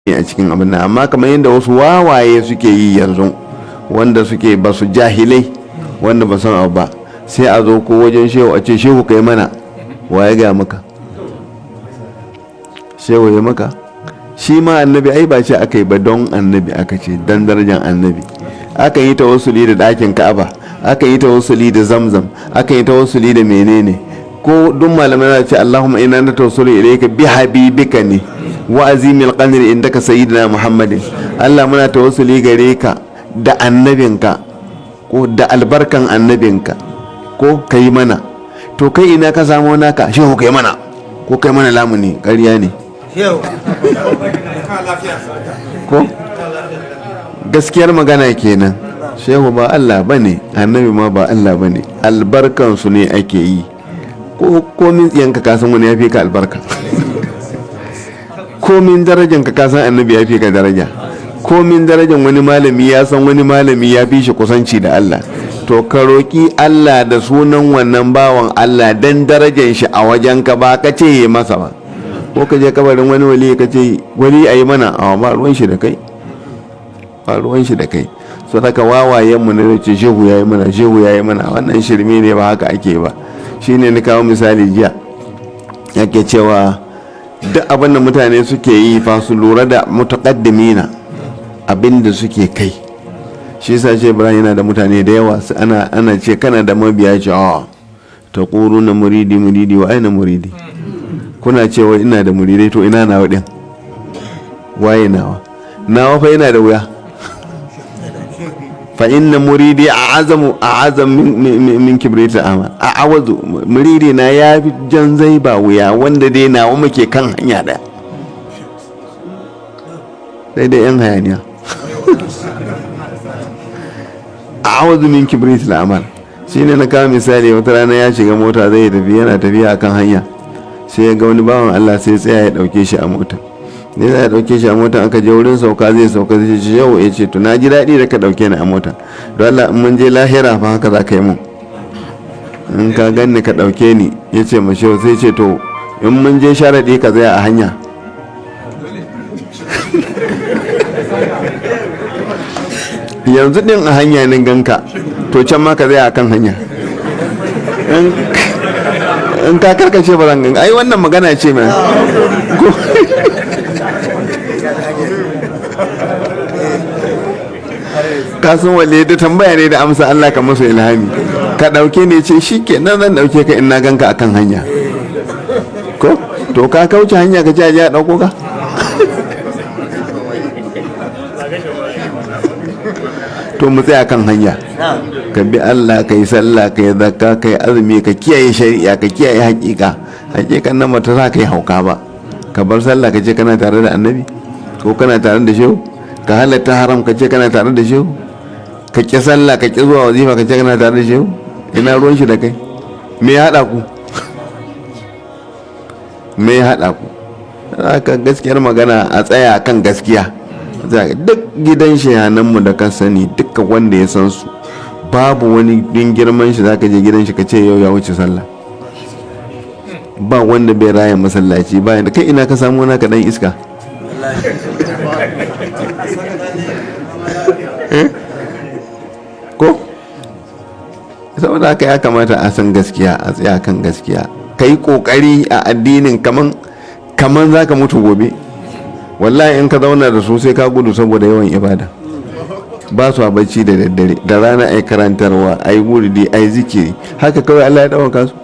A cikin abin nan, amma kamar yadda wasu wawaye suke yi yanzu, wanda suke ba su jahilai, wanda ba san abu ba, sai a zo ko wajen shehu a ce, "Shehu, kai mana." Waye ga maka shehu ya maka? Shi ma annabi ai ba ce aka yi ba don annabi, aka ce don darajar annabi. Aka yi tawassuli da ɗakin Ka'aba, aka yi tawassuli da Zamzam, aka yi tawassuli da menene. Ko duk malamai za ce, "Allahumma inna natawassalu ilayka bi habibika" ne, "wa azimil qadri indaka sayyidina Muhammadin". Allah, muna tawassuli gare ka da annabinka ko da albarkan annabinka ko kai mana. To kai ina ka samu naka, "Shehu, kai mana" ko "Kai mana lamuni"? Ƙarya ne ko? Gaskiyar magana kenan, shehu ba Allah ba ne, annabi ma ba Allah ba ne, albarkansu ne ake yi. Ko komin tsiyanka, ka san wani ya fi ka albarka. Komin darajan ka, san annabi ya fi ka daraja. Komin darajan wani malami, ya san wani malami ya fi shi kusanci da Allah. To ka roƙi Allah da sunan wannan bawan Allah dan darajan shi a wajen ka, ba ka ce yi masa ba. Ko ka je kabarin wani wali ka ce, "Wali, a yi mana." A ba ruwan shi da kai, ba ruwan shi da kai. So daga wawayen mu ne ce, "Shehu ya yi mana, shehu ya yi mana." Wannan shirme ne, ba haka ake ba. Shine ni kawo misali jiya, yake cewa duk abin da mutane suke yi fa, su lura da mutaqaddimina, abin da suke kai. Shi yasa ce Ibrahim yana da mutane da yawa. Ana ce, "Kana da mabiya?" Ce, "A na muridi, muridi wa aina muridi? Kuna cewa ina da muridai, to ina nawa din? Waye nawa? Nawa fa yana da wuya. Fa inna muridi a'azamu a'azam min kibrit amal a'awazu. Muridi na ya fi jan zai ba wuya, wanda dai nawa muke kan hanya daya, sai dai yan hayaniya. A'awazu min kibrit amal." Shine na kawo misali, wata rana ya shiga mota zai tafi, yana tafiya akan hanya, sai ya ga wani bawan Allah, sai tsaya ya dauke shi a mota. Ne za a dauke shi a mota, aka je wurin sauka, zai sauka, zai ce, "Yau," ya ce, "to na ji daɗi da ka dauke ni a mota. Don Allah, in mun je lahira fa, haka za ka yi mun. In ka ganni ka dauke ni." Ya ce ma shehu, sai ce, "To in mun je, sharaɗi ka tsaya a hanya." Yanzu din a hanya ne ganka, to can ma ka tsaya a kan hanya. In ka karkace, ba zan ganka. Ai wannan magana ce mai kasan wale da tambaya ne da amsa. Allah ka musu ilhami. "Ka ɗauke ne." Ce, "Shi ke nan, zan ɗauke ka in na ganka akan hanya." Ko to ka kauce hanya, ka ce a je a ɗauko ka. To mu tsaya kan hanya, ka bi Allah, ka yi sallah, ka yi zakka, ka yi azumi, ka kiyaye shari'a, ka kiyaye hakika. Hakikan nan mata za ka yi hauka ba. Ka bar sallah ka ce kana tare da annabi ko kana tare da shehu. Ka halatta haram ka ce kana tare da shehu. Ka ƙi sallah, ka ƙi zuwa wazifa, ka ce kana tare da shehu. Ina ruwan shi da kai? Me ya haɗa ku? Me ya haɗa ku? Haka gaskiyar magana, a tsaya kan gaskiya. Duk gidan shehananmu da ka sani, duka wanda ya san su, babu wani din girman shi zaka je gidan shi ka ce yau ya wuce sallah. Ba wanda bai raya masallaci. Ba kai ina ka samu naka, dan iska? Ko saboda haka ya kamata a san gaskiya, a tsaya kan gaskiya. Ka yi kokari a addinin kaman kaman zaka mutu gobe. Wallahi in ka zauna da su, sai ka gudu saboda yawan ibada. Ba su a bacci da daddare, da rana ai karantarwa, ai wurdi, ai zikiri. Haka kawai Allah ya ɗauka su.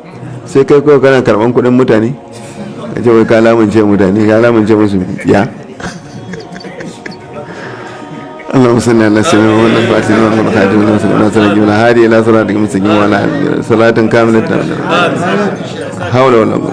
Sai kai kawai kana karban kuɗin mutane, ka ce wai ka lamunce mutane, ka lamunce musu ya. اللهم صل على سيدنا محمد الفاتح لما أغلق، خاتم الناس الناس الرجيم، الهادي إلى صراطك المستقيم وعلى آله صلاة كاملة. حول ولا قوة.